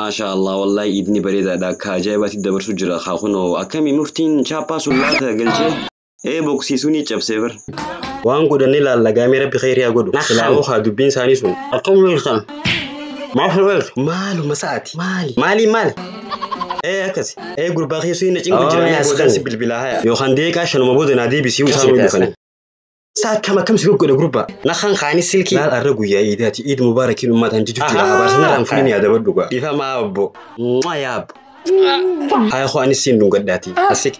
Maasha Allah, wallahi iidni bareedaadha. Akka ajaa'ibaatti dabarsu jira. Haa kunoo akkamii muftiin chaappaa sun laata galchee? Ee boqsiisuu ni cabsee bar. Waan godhannee laallagaamee rabbi khayrii haa godhu. Silaa'oo haa dubbiin isaanii sun. Akkam weeltan? Maaf weeltu? Maaluma sa'aati? Maali? Maali maali? Ee akkasi. Ee gurbaa keessuu hin cinqu jira. Boodaan si bilbilaa haya. Yookaan deeqaa shanuma booda naa deebisii isaan dhufani. Sa'a akkam akkam si goggodhe gurbaa. Nakan kaani silkii. Laal arra guyyaa iidaati. Iid mubaarakiin uummataan jijjiirra jira. Abaarsan irraan fuulin yaada badhu gaa. Dhiifamaa obbo. Mwaa yaa abbo. Haya koo anis siin dhungadhaati. Asik.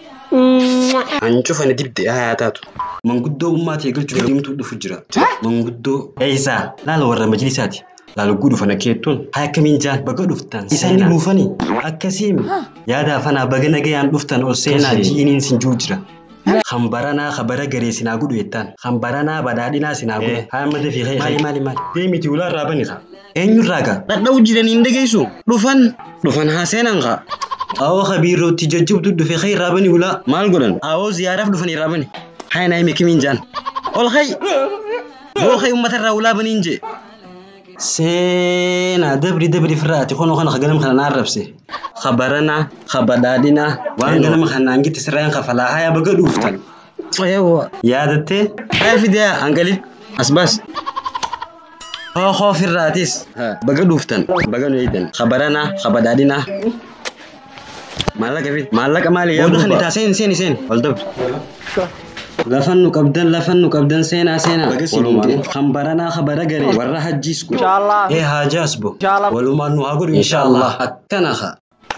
Hancufani dibde haya taatu. Manguddoo ummaa ta'e galchuuf deemtuu dhufu jira. Manguddoo. Eeysaa laal warra majlisaati. Laal guu dhufan akkeettuun. Haya akkamiin jaan baga dhuftan. Isaan dhuufani. Akkasiin yaada afanaa baga nagayaan dhuftan ol seenaa ji'iniin sin jiru jira. Kan baranaa kabara garee sinaa godhu jettaan. Kan baranaa badhaadhinaa sinaa godhu. Haa amma dafii ka'e. Maali maali maali. Deemiti ulaa irraa bani kaa. Eenyurraa gaa? Dhadha'u jiranii hin dhageessu. Dhufan. Dhufan haa seenan kaa. Awoo kabiirootti jajjabdu dhufe ka'e irraa bani ulaa. Maal godhan? Awoo ziyaaraaf dhufan irraa bani. Haa naa hime kimiin jaan. Ol ka'e. Boo ka'e uummata irraa ulaa baniin jee. Seenaa dabri dabri firraati kunoo kana ganama kana naan rabse. Kabaranaa kabadhaadhinaa waan ganama kana naan gitti sirraan kafalaa haya baga dhuuftan. Yaadattee haya fidee hangali as baas. Hoo firraatis baga dhuuftan baga nu eegdan kabaranaa kabadhaadhinaa. Maallaqa fidi maallaqa maali yaa gurbaa. Booda kan seen seen seen ol dabri. Lafan nu qabdan lafan nu qabdan seenaa seenaa. Walumaan kan baranaa kabara garee warra hajjiis godhu. Ee haajaas bo. Walumaan nu haa godhu inshaallah. Akkana haa.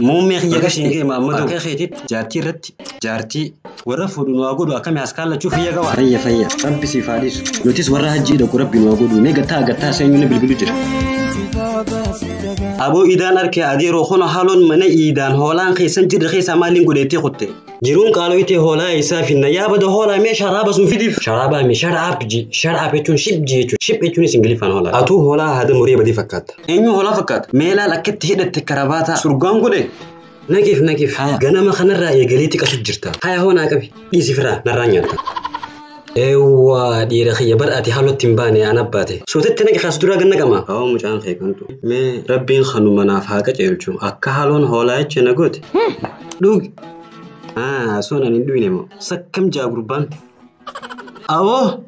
Muummee kiyya gashiin ga'e Maammadoo. Akka keetitti jaartii irratti jaartii warra fuudhu nu haa godhu akkami as kaallachuu fayya qaba. Fayya fayya. Rabbi siif haa dhiisu. Nutis warra hajjii dhaqu rabbi nu haa godhu. Mee gattaa gattaa seenyu na bilbilu jira. Aboo idaan harkee adeeroo hono haaloon mana iidaan hoolaan keessan jirre keessaa maaliin godheettee kutte. Jiruun qaaloyitee hoolaa isaa finna yaa bada hoolaa mee sharaaba sun fidiif. Sharaabaa mi sharaab ji sharaab jechuun shib ji jechuudha. Shib jechuunis ingiliffaan hoolaa. Atuu hoolaa haada muree badii fakkaata. Eenyu hoolaa fakkaata? Meelaal akkatti hidhatte karabaataa surgaan godhe. Naqiif naqiif ganama kanarraa eegalee xiqqatu jirta. Haya hoonaa qabi dhiisi firaa narraa nyaatta. Eewwaa dhiira kiyya bar ati haalootti hin baane aan abbaate. Suutetti naqi kaas duraa ganna qama. Awwa mucaan kee kantu. Mee rabbiin kanuma naaf haa qajeelchu akka haaloon hoolaa jecha na goote. Dhugi. Haa soon ani hin dhuyne moo. Sakkam jaa gurbaan. Awoo.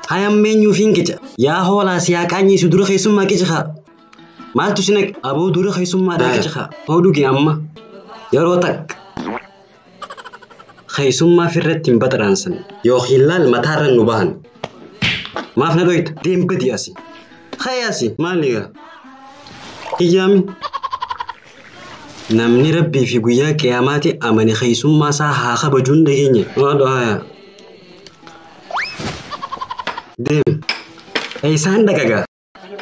Hayammeenyuu fiin qica. Yaa hoolaa si haa qaanyiisu dura keessummaa qici haa. Maaltu si naqe? Aboo dura keessummaadhaa qici haa. Hoo dhugi amma. Yeroo takka. Keessummaa firratti hin baxaraansan yookiin laal mataarra nu bahan. Maaf na dhoyta? Deem badi asi. Ka'e asi. Maali egaa? Iyyaami. Namni rabbii fi guyyaa qiyaamaatti amane keessummaa isaa haa kabajuun dhageenye. Maal haya? Deem. Eessaan dhaqagaa?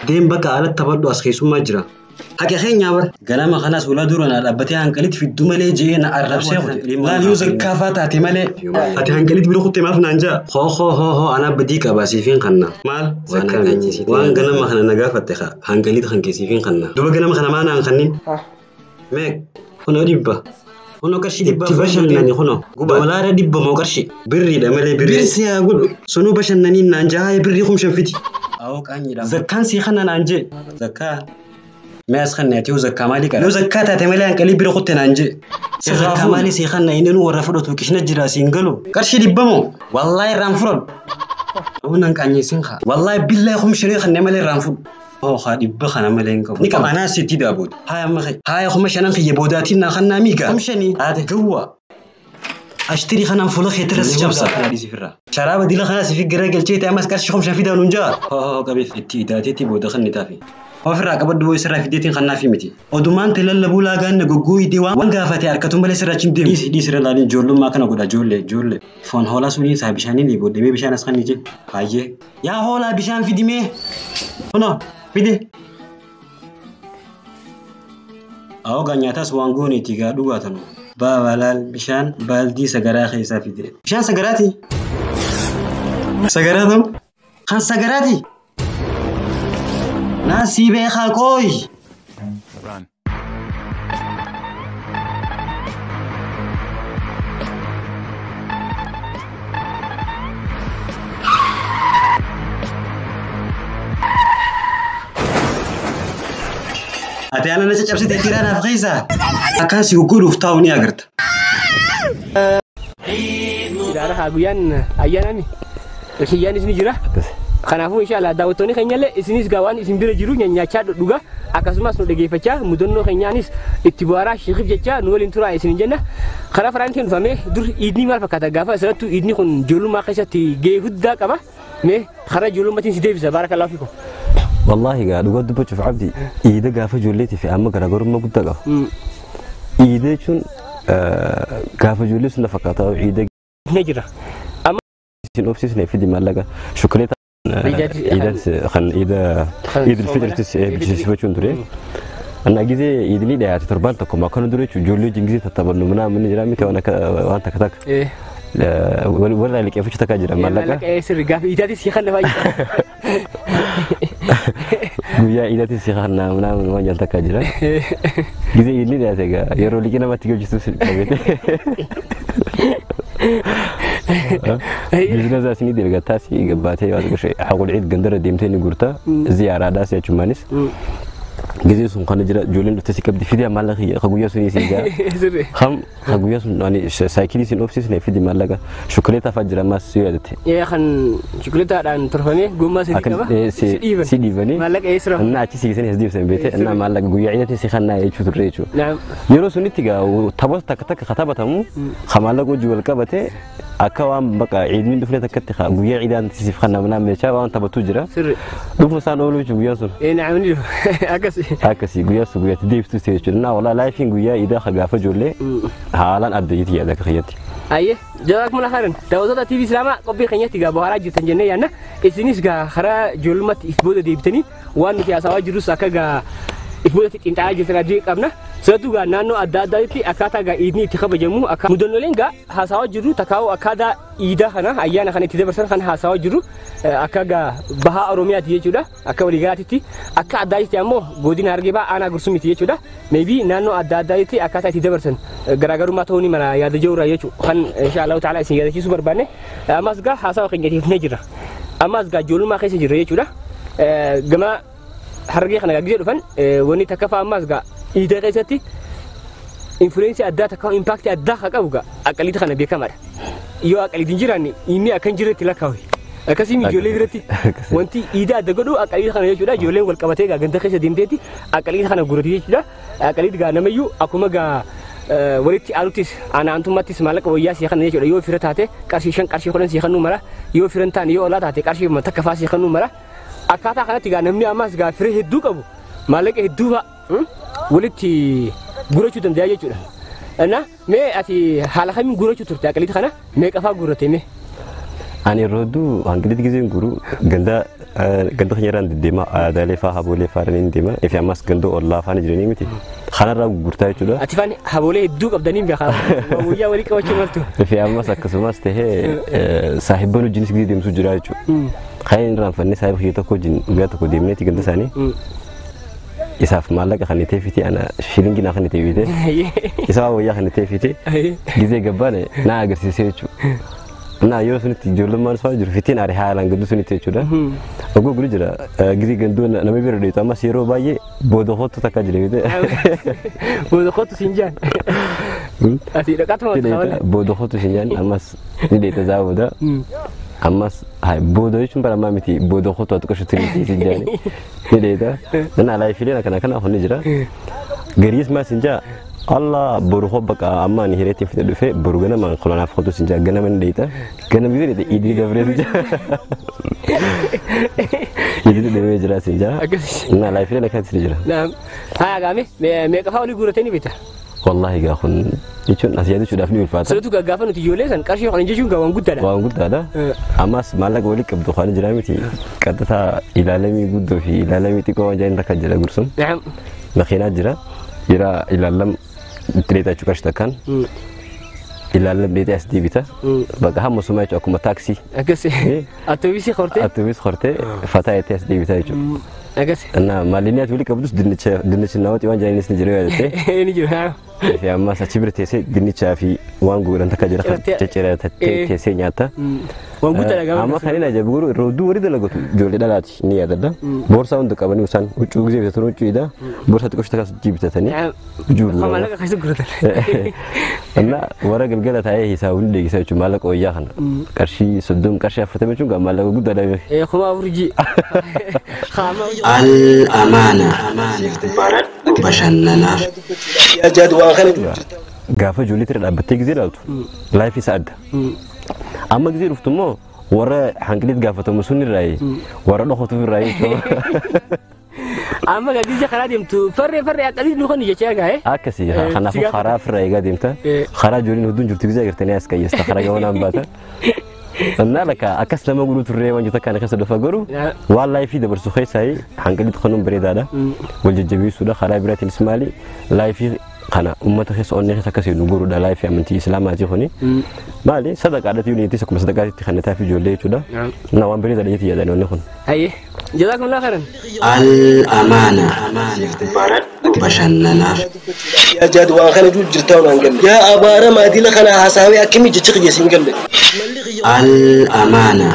Deem bakka alatti taphadhu as keessummaa jira. Haqa keenyaa bar. Ganama kanas ulaa dura na dhaabbatee hanqalitti fiddu malee je'ee na arrabsee kute. Laal yoo zakkaafaa taate malee. Ati hanqalitti bira kutte maaf naan ja'a? Hoo hoo hoo hoo ana badii qaba siifin kanna. Maal? Waan ganama kana na gaafatte haa hanqalitti kan kee siifin kanna. Duba ganama kana maa naan kannin? Meeq? Kunoo dhibba. Kunoo qarshii dhibba. Itti bashannani kunoo. Doolaara dhibba moo qarshii? Birriidha malee birrii. Birri haa godhu. Sunuu bashannaniin naan ja'a birrii kumshan fidi. Awoo qaanyiidha. Zakkaan sii kana naan jee. Zakkaa. Mee as kan ati yoo zakkaa maalii qara? Yoo zakkaa taate malee hanqalii bira kutte naan jee. Zakkaa maalii sii kanna inni nu warra fudhatu qishna jira siin galu. Qarshii dhibba moo? Wallaahi irraan fudhadhu. Aboo nan qaanyeessin kaa. Wallaahi billaahi kumshanee kannee malee irraan fudhu. Hoo haa dhibba kana malee hin qabu. Ni qaba. Anaa sitti daaboota. Haaya amma kee. Haaya kuma shanan kiyya boodaatiin naa kannaa miigaa. Kumshanii. Haate gawwaa. Ashtirii kanaan fuula keetirra si cabsa. Sharaaba dila kana si gara galchee ta'e ammas qarshii kumshan fidaa nuun jaa. Hoo hoo qabeef itti idaateetti booda kan ni taafe. Ofirraa qabadhu boo isirraa fideetiin kan naafi miti. Odumaan ta'e lallabuu laagaan na goggooyitee waan gaafate harkatu malee sirraa hin deemu. Dhiisi dhiisi irra laaliin ijoollummaa kana godha ijoollee ijoollee. Foon hoolaa suniin isaa bishaaniin ni booddee bishaan as kan ni jee. Hayyee. Yaa hoolaa bishaan fidimee. Kunoo fide. Awoo gaa nyaataas waan gooneeti gaa dhugaatanu. Baabaa laal bishaan baaldii sagaraa keessaa fide. Bishaan sagaraati? Sagaraa ta'u? Kan sagaraati? Naan sii beekaa qooyi. Run. Ati ana na caccabsite kiraa naaf keessaa. Akkaan si gugguudhuuf taa'u ni agarta. Ilaala guyyaan ayyaanami. Kiyyaanis ni jira. Kanaafuu inshallah daawwattoonni keenyallee isinis gaa waan isin bira jiru nyaachaa dhugaa akkasumas nu dhageeffachaa mudannoo keenyaanis itti bu'aaraa shiikif jechaa nu waliin turaa isin jenna. Karaa faraantiin dhufamee dur iidni maal fakkaata gaafa asirrattu iidni kun ijoollummaa keessatti gahee guddaa qaba. Mee karaa ijoollummaatiin si deebisa baarakallaahu fiikum. Wallaahi gaa dhugaa dubbachuuf Abdi iida gaafa ijoolleetii fi amma garaagarummaa guddaa qaba. Iida jechuun gaafa ijoollee sun fakkaata iida ni jira. Amma isin obsiisne fidi maallaqa shukuleeta kan iida iidil fitirtis bilcheessifachuun ture. Anna gisee iidni dhiyaate torbaan tokko akkana dure jechuun ijoollee wajjin gisee tattabannu mana amni jira miti waan akka waan takka takka. Warra liqeeffachuu takka jira maallaqa. Maallaqa sirri gaafa iidaatis si kan lafaa jira. Guyyaa iidaatis si kan nama waan jaan takka jira. Gisee iidni dhiyaate egaa yeroo liqii namatti galchitu qabeete. Biizinasa isinii deelgataa si gabbaatee waan goshee haqul ciid gandara deemtee ni gurta ziyaaraadhaas jechuumanis. Gisee sun kana jira ijoolleen dhuftee si qabdi fidee maallaqa ka guyyaa sunii si gaa. Ham ka guyyaa sun ani saayikilii sin obsiisne fidi maallaqa shukuleetaa fa'aa jira ammas yoo yaadatte. Kan shukuleetaadhaan tolfamee gommaa sadii qaba. Si dhiibanii. Maallaqa eessira. Innaa achi siisan as deebisan beete innaa maallaqa guyyaa ciidatti si kannaa jechuu turre jechuudha. Yeroo sunitti gaa taphoota takka takka ka taphatamu ka maallaqa hojii wal qabate akka waan baqa ciidni dhufne takkatti guyyaa ciidaan siif kannaa manaa meeshaa waan taphatu jira. Dhufu isaan oolu jechuudha guyyaan sun. Naam akkas. Akkasii guyyaa sun guyyaatti deebistuu ta'e jechuudha. Naa walaa laayifiin guyyaa iidaa gaafa ijoollee haalaan adda jetti yaada akka kiyyatti. Ayyee jazaakumulla khairan daawwattoota TV Islaamaa qophii keenyatti gaa bohaaraa jirtan jennee yaadna. Isinis gaa karaa ijoollummaatti if booda deebitanii waan nuti haasawaa jirrus akka gaa if boodatti xinxaalaa jirtan abdii qabna. Sababtuu gaa naannoo adda addaatti akkaataa gaa iidni itti kabajamu akka mudannooleen gaa haasawaa jirru takkaa'u akkaataa iidaa kana ayyaana kana itti dabarsan kan haasawaa jirru akka gaa bahaa Oromiyaati jechuudha akka waliigalaatitti akka addaatitti ammoo godina Harargee Bahaa aanaa Gursumiiti jechuudha. Meebii naannoo adda addaatti akkaataa itti dabarsan garaagarummaa ta'uu ni mala yaada jirra jechuudha kan insha Allahu ta'ala isin yaadachiisuu barbaanne ammas gaa haasawa keenyatiif ni jira. Ammas gaa ijoollummaa keessa jirra jechuudha. Gama Harargee kana gisee dhufan wanni takka fa'a ammas gaa iida keessatti influensii addaa takka impaaktii addaa haa qabu gaa aqaliita kana beekamaadha. Yoo aqaliitiin jiraanne inni akka hin jirretti lakkaa'u. Akkasii ijoollee biratti wanti iida adda godhu aqaliita kana jechuudha. Ijoolleen wal qabatee gaa ganda keessa deemteetti aqaliita kana gurgurti jechuudha. Aqaliita gaa namayyuu akkuma gaa walitti aanuttis aanaantummaattis maallaqa wayyaa si kana jechuudha. Yoo fira taate qarshii 5 qarshii 10 si kannuu mara yoo fira hin taane yoo olaa taate qarshii takka fa'aa si kannuu mara. Akkaataa kanatti gaa namni ammas gaa fira hedduu qabu maallaqa hedduu fa'a walitti gurgurachuu danda'a jechuudha. Na mee ati haala kamiin gurgurachuu turte aqaliita kana meeqa fa'aa gurguratte mee? Ani yeroo hedduu hanqilitti giseen guru ganda ganda keenya deddeema aadaalee fa'aa haboolee fa'aa ni deema ifi ammas ganda ollaa fa'aa ni jiranii miti kanarraa gurgurtaa jechuudha. Ati faan haboolee hedduu qabdanii beekaa guyyaa walii qabachuu maltu. Ifi ammas akkasumas tahee saahibban wajjinis gisee deemsuu jira jechuudha. Kan inni irraanfannee saahiba kiyya tokko wajjin guyyaa tokko deemneeti ganda isaanii isaaf maallaqa kan itee fite ana shilingii naa kan itee fite isa wayyaa kan itee fite gisee gabbaane naa agarsiisee jechuudha. Na yeroo sunitti ijoollummaan isaa jiru fitiin ari haalaan ganduu sunitti jechuudha. Oguu gulu jira gisee ganduu nama bira dheetu ammas yeroo baay'ee booda kootu takka jira beekte. Booda kootu siin jaan. Ati dhaqatuma Booda kootu siin jaan ammas ni dheeta zaa booda. Ammas booda jechuun bara ammaa miti booda kootu ati qoshutti ni siin jaani ni dheeta. Nana laayifileen akkana kana honni jira. Gariis maa siin jaa Allah boru hobba amma ni hireetiin fide dhufe boru ganama qolanaaf qotu sin jaa ganama ni dheeta ganama ni dheeta idii gabree sin jaa idii deemee jira sin jaa na laayifileen akkanatti jira. Naam haa gaame meeqa fa'aa olii guuratee ni beekta. Wallahi gaa kun jechuun as yaadachuudhaaf ni ulfaata. Sababtu gaafa nuti ijoollee san qarshii qoran jechuun gaa waan guddaadha. Waan guddaadha. Ammas maallaqa walii qabdu kan jira miti qaxxataa ilaalamii guddoo fi ilaalamii xiqqoo waan jedhan takka jira gursun. Makiinaa jira jira ilaalam dheetaa jechuu qarshii takkaan. Ilaalam dheetaa as deebita. Bakka hamma sumaa jechuun akkuma taaksii. Akkas. Atoobisii hortee. Atoobisii hortee fataa jettee as deebita jechuudha. Akkas. እና maalinni ati walii qabdus dinnicha naawwatii waan jedhanis ni jira yaadattee. Ni jira. Fi ammas achi bira teessee dinnichaa fi waan gogodhan takka jira ciccirattee teessee nyaatta. Waan guddaa gaafa. Amma kan inni ajaa'ibu garuu irra hedduu warri dalagatu ijoollee dhalaati ni yaadadha. Boorsaa hunda qabanii isaan huccuu gisee bitatan huccuudha. Boorsaa xiqqoo takkas hojii bitatanii. Huccuu Maallaqa keessa gurguratan. Amma warra galgala taa'ee hisaabni deegisa jechuun maallaqa wayyaa kana. Qarshii 30 qarshii 40 jechuun gaa maallaqa guddaadha beeku. 4000 ji. Al-amaana. Baradhu bashannanaaf. Yaa jaadu waan kana jirta. Gaafa ijoollee tira dhaabbattee gisee ilaaltu laayifii isa adda. Amma gisee dhuftu immoo warra hanqiliit gaafatamu sun irraayi warra dhokotu irraayi jechuudha. Amma gadi karaa deemtu farree farree akkasii nu kan jechaa gaa'e. Akkasii kanaafuu karaa ofirraa eegaa deemta. Karaa ijoolleen hedduun jirtu gisee agartanii as qayyasta karaa gamanaan baata. Innaa lakka akkas nama godhuu turree waan jirtu kana keessa dhufa garuu waan laayifii dabarsu keessaa hanqiliit kanuun bareedaadha. Wal jajjabeessuudha karaa biraatiinis maali laayifii kana uummata keessa onnee keessa akkasii nu godhuudha laayifii amantii islaamaatii kuni. Maali sadaqaadhaati yoo niitis akkuma sadaqaatitti kan taaf ijoollee jechuudha. Na waan bareedaadha jetti yaadan wanni kun. Hayyee. Jazakumullah khairan. Al-amaana. Baradhu bashannanaaf. Yaa jaadu waan kana jirta waan galle. Yaa abaara maadila kana hasaawee akkamii jecha qiyyeessi hin galle. Al-amaana.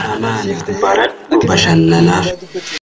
Baradhu bashannanaaf.